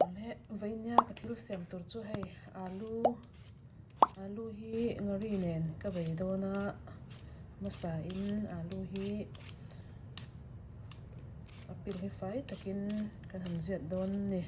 Awle veinia ka thil siam tur chu hei alu alu hi ngari nen ka bei dawn a hmasa in alu hi a pil hi fai takin kan han ziat dawn a ni.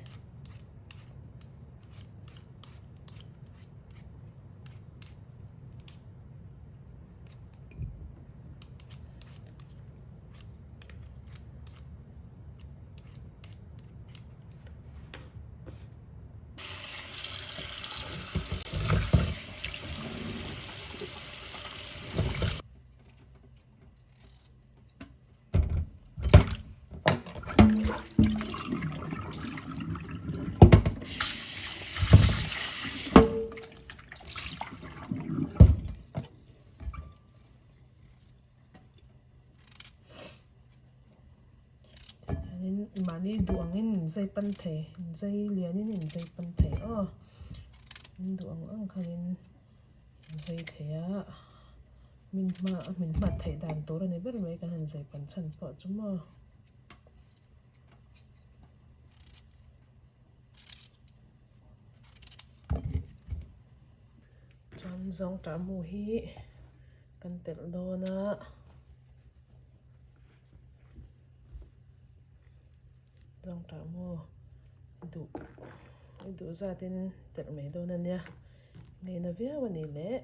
Hianin mahni duh angin in zai pan thei in zai lianin in zai pan thei aw in duh ang ang khanin in zai thei a min hma a min hmat theih dan tur a ni ber mai kan han zai pan chhan pawh chu maw. Chuan zawngṭah mu hi kan telh dawn a. Zawngṭah maw duh i duh zatin telh mai dawn a nia ngaihna viau a nih leh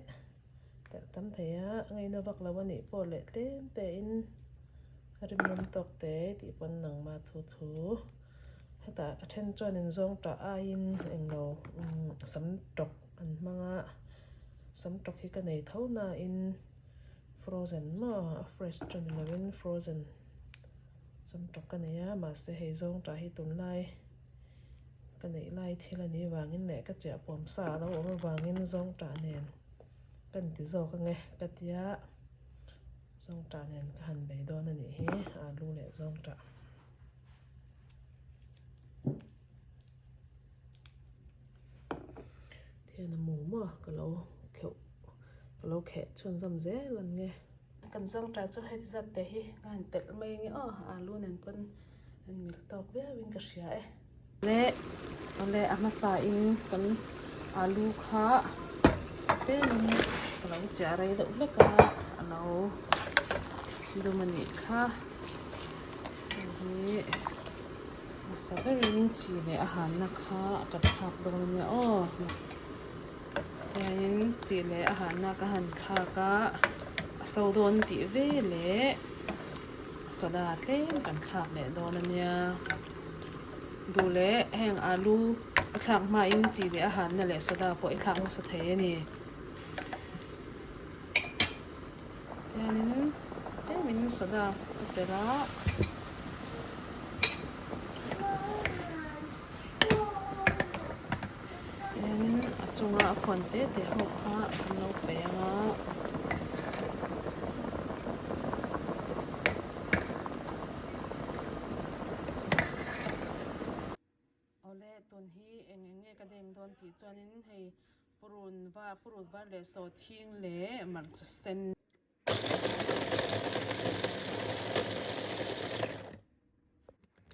telh tam thei a ngaihna vak lo a nih pawh leh tlem tein a rimnawm tawk te tih pawn nangmah thu thu hetah a then chuanin zawngṭah aiin englo sam tawk an hmang a sam tawk hi ka nei tho nain. Frozen maw a fresh chu ni lovin frozen sam tawk ka nei a mahse hei zawng tah hi tunlai ka neih lai thil a nih vangin leh ka chiah puam sa a lo awm avangin zawng tah nen ka inti zawk ange ka tia zawng tah nen ka han bei dawn a nih hi alu leh zawng tah. Thian a mu maw ka lo kheuh ka lo kheh chhunzawm zel ang nge. Kan zawng ta chu heti zat te hi ka han telh mai ange aw alu nen pawn an mil tawk viau in ka hria e. Le awle a hmasa in kan alu kha tlem in ka lo chiah rei deuh hlek a a lo dum a nih kha hei hi. Hmasa berin chi leh a hanna kha ka thlak dawn a nia aw. Tihianin chi leh a hanna ka han thlak a, a so dawn tih veleh soda tlem kan thlak leh dawn a nia. Duh leh heng alu a thlak hmain chi leh a hanna leh soda pawh i thlak hmasa thei a ni. Tihianin tlemin soda ka telh a. Tihianin a chunga a khawn te te ho kha an lo paih ang a. Awle tun hi eng eng nge ka deng dawn tih chuanin hei purun var purun var leh sawhthing leh hmarcha sen.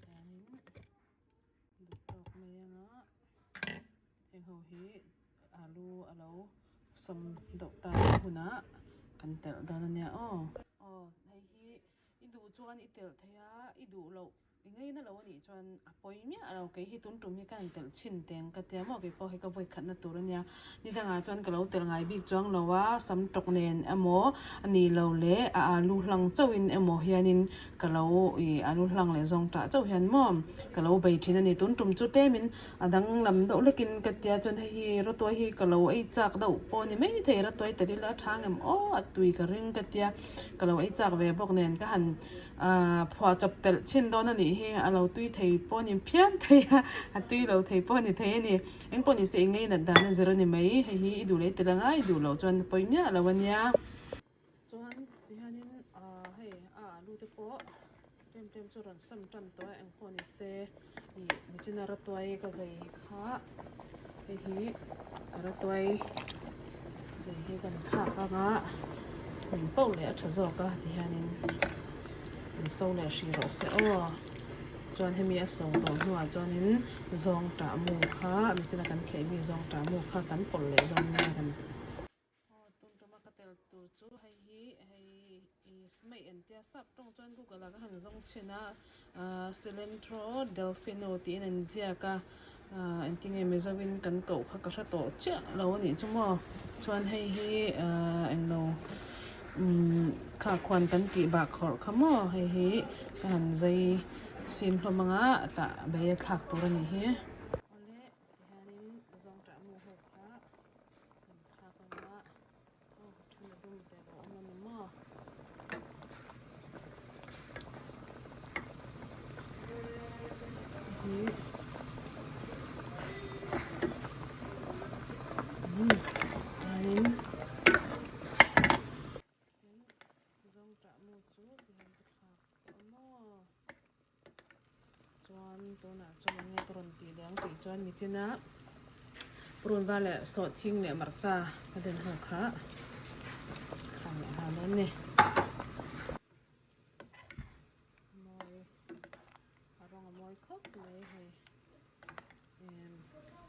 Hianin duh tawk mai anga heng ho hi alu a lo sawm deuh ta hunah kan telh dawn a nia aw. Aw hei hi i duh chuan i telh thei a i duh loh. I ngaina lo anih chuan a pawi miah lo, kei hi tun tum hi ka han telh chhin teng ka tia maw, kei pawh hi ka vawi khatna tur ania, ni dangah chuan ka lo telh ngai bik chuang lo a, sam tawk nen emaw a ni lo leh a alu hlang chauhin emaw hianin ka lo ih alu hlang leh zawng tah chauh hian maw ka lo bei thin a ni, tun tum chu tlemin a danglam deuh hlekin ka tia chuan hei hi rawtuai hi ka lo ei chak deuh pawh a ni maithei rawtuai tel ila a tha ngem aw a tui ka ring ka tia ka lo ei chak ve bawk nen ka han. Ahh phuah chawp telh chhin dawn a nih hi a lo tui thei pawh a ni phian thei a a tui lo thei pawh a ni thei a ni eng pawh ni se i ngei nat dan a zir a ni mai hei hi i duh leh tel anga i duh loh chuan pawi miah lo a nia. Chuan tihianin ahh hei a alu te pawh tlem tlem chu rawn sam tan tawh a eng pawh ni se ih nichina ratuai ka zai kha hei hi ka ratuai zai hi kan thlak anga hmun pauh leh a tha zawk a tihianin in so leh hrih rawh se aw. Chuan hemi a so tawh hnuah chuanin zawngtah mu kha michina kan kheh mi zawngtah mu kha kan pawlh leh dawn nia kan Aw tun tuma ka tel tur chu hei hi hei ih smei entia sap tawng chuan google ah ka han zawng chhin a ah cilantro delfino tiin an ziak a ah engtinge mizo in kan koh kha ka hre tawh chiah lo a nih chu maw chuan hei hi ah englo umm kha khuan kan tih bah khawrh kha maw hei hi ka han zai sin hlawm anga tah bei a thlak tur a nih hi. Awle tihianin zawngṭah mu ho kha. Kan thlak anga aw then a dum te lo awm a ni maw. Hi umm chuanin zawngṭah mu chu tihian ka thlak tawh a maw. Chuan tunah chuan eng nge ka rawn tih leh ang tih chuan nichina purun var leh sawhthing leh hmarcha ka den ho kha thla leh nghal dawn a ni. Mawi a rawng a mawi khawp mai hei.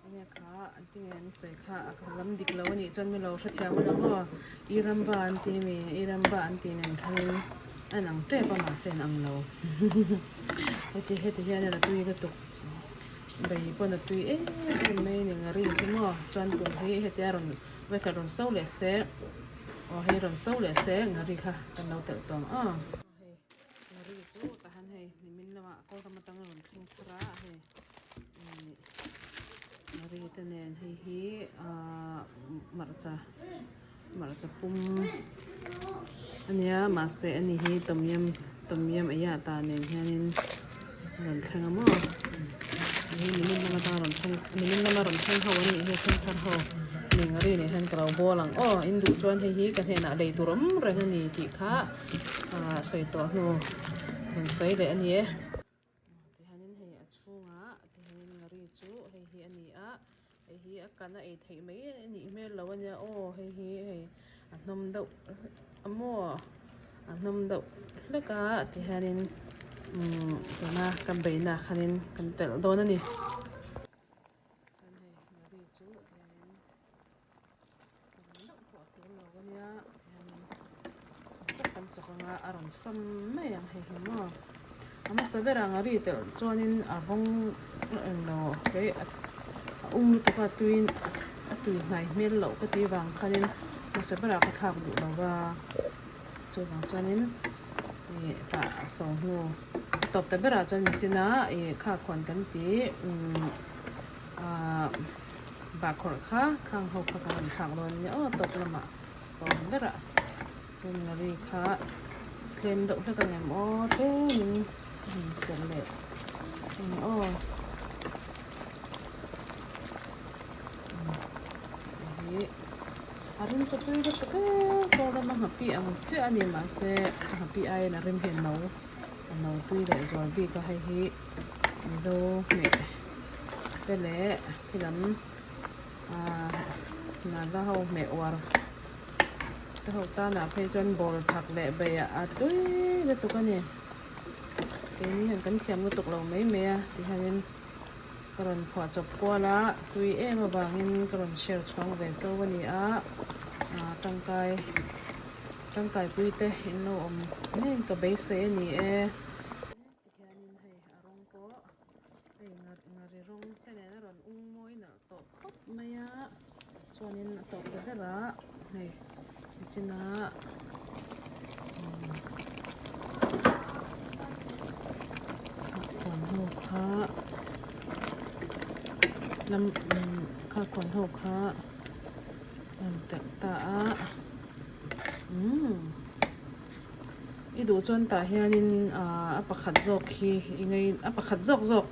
Enge kha an ti nge an sawi kha a ka lam dik lo anih chuan min lo hrethiam a lo aw i ramba an ti ami i ramba an tih nen khanin a inang tep a mahse a inang lo heti heti hian a tui lutuk bei pawn a tui em em mai a ni ngari chu maw chuan tun hi hetia rawn vawikhat rawn so leh se aw hei rawn so leh se ngari kha kan lo telh tawh ang aw. Ngari chu tahan hei nimin lamah kawlram atanga rawn thleng thar a hei Ngari te nen hei hi ahh hmarcha hmarcha pum a nia mahse ani hi tom yum tom yum eia ta nen hianin a rawn thleng a maw hei hi nimin lam atanga rawn thleng nimin lama rawn thleng ho an nih hi thleng thar ho ni ngari nen hian ka lo bawl ang aw in duh chuan hei hi ka hnenah lei tur awm reng a ni tih kha ahh sawi tawh hnu rawn sawi leh a ni e. Tihianin hei a chhungah tihianin ngari chu hei hi a ni a hei hi a kan a ei theih mai a nih hmel lo a nia aw hei hi hei a hnawm deuh a maw a hnawm deuh hlek a tihianin umm tuna kan beihna ah khanin kan telh dawn a ni. Chuan hei ngari chu tihianin tam deuh pawh a tul lo a nia tihianin chak kan chak anga a rawn sam mai ang hei hi maw a hmasa berah ngari telh chuanin a rawng englo kei a um lutuk a tuiin a tui hnai hmel loh ka tih vang khanin hmasa berah ka thlak duh lo va chuvang chuanin ih tah a so hnu a tawp ta berah chuan michina ih kha khawn kan tih umm ahh. Bahkhawrh kha khang ho kha kan rawn thlak dawn ania aw tawp lamah tawp berah rinngari kha tlem deuh hlek ang em aw tlemin a han telh leh ang aw hei a rim chu tui lutuk e kaw rama nghapih ang chiah a ni mahse nghapih aiin a rim hi a no a no tui leh zual bik a hei hi Mizo hmeh te leh khilam ahh Naga ho hmeh uar te ho tanah phei chuan ball thak leh bei a tui lutuk a ni. Keini hian kan thiam lutuk lo mai mai a tihianin ka rawn phuah chawp kual a tui em avangin ka rawn share chhuang ve chauh a ni a ahh tangkai tangkaipui te in lo awm ngei ka beisei a ni e. Tihianin hei a rawng pawh hei ngari rawng te nen a rawn ung mawi nalh tawh khawp mai a chuanin a tawp ta ber a hei nichina khawn ho kha lam kha khawn ho kha a rawn telh ta a umm. I duh chuan tah hianin aaa a pakhat zawk hi i ngei a pakhat zawk zawk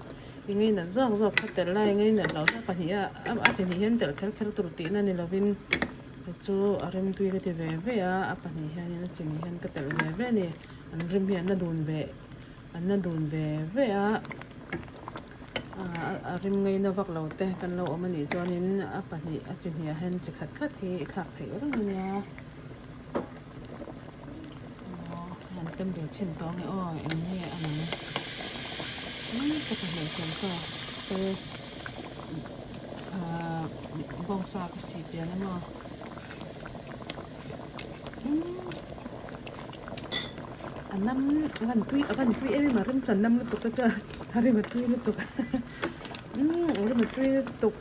i ngeinat zawk zawk kha telh lai ngeinat loh kha pahnih a a chi hnih hian telh kher kher tur tihna ni lovin chu a rim tui ka ti ve ve a a pahnih hianin a chi hnih hian ka telh ve ve a ni an rim hi an la dun ve an la dun ve ve a aaa a rim ngaina vak lo te kan lo awm a nih chuanin a pahnih a chi hnih ah hian chi khat khat hi i thlak theih reng a nia. Aw han tem ve chhin tawh ang e aw eng nge a lang. Ka chawhmeh siam saw te ahh bawngsa ka sih pian a maw a nam a van tui a van tui em em a rim chuan nam lutuk te chuan a rim a tui lutuk a rim a tui lutuk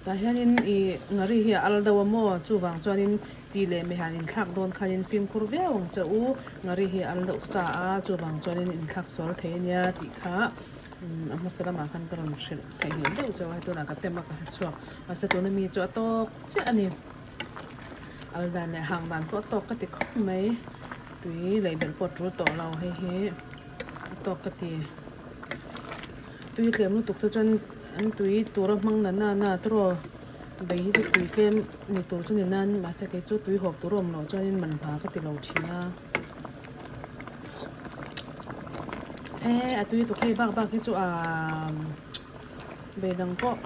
tah hianin ih ngari hi a al deuh a maw chuvang chuanin chi leh mi han inthlak dawn khanin fimkhur viau ang che u ngari hi a al deuh sa a chuvang chuanin inthlak sual thei ania tih kha a hmasa lamah khan ka rawn hrilh theihnghilh deuh chauh a hei tunah ka tem a ka hre chhuak mahse tuna mi chu a tawk chiah a ni al dan leh hang dan pawh a tawk ka ti khawp mai tui leh belh pawh a tul tawh lo hei hi a tawk ka ti tui tlem lutuk te chuan an tui tura hmang na na na te rawh bei hi chu tui tlem ni tur chu ni nan mahse kei chu tui hawp tur a awm loh chuanin man hna ka ti lo thin a e a tui tuk hei bak bak hi chu aaa bei dang pawh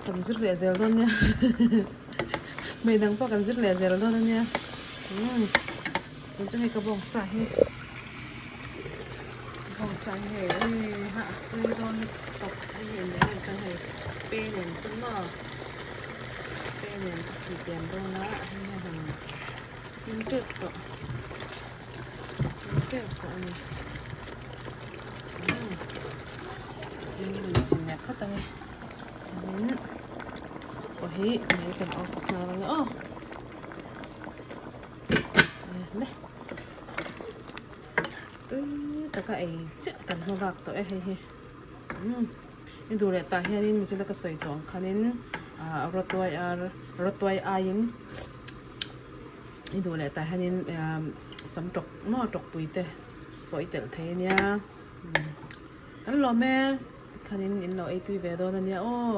kan zir leh zel dawn nia bei dang pawh kan zir leh zel dawn ania umm tun chu hei ka bawngsa hi bawngsa hi hei ui ha a tui dawn lutuk hei hi en leh chuan hei pe nen chu maw pe nen ka si pian dawn a hei hi a han hlim tep tawh hlim tep tawh a ni umm tin rawn chhin leh phawt ang e tin aw hi mei kan off nghal ang e aw le tui taka ei chiah kan hma bak tawh e hei hi umm i duh leh tah hianin michila ka sawi tawh ang khanin ah rawtuai ar rawtuai aiin i duh leh tah hianin sam tawk maw tawkpui te pawh i telh thei ania kan lawm e tikhanin in lo ei tui ve dawn ania aw.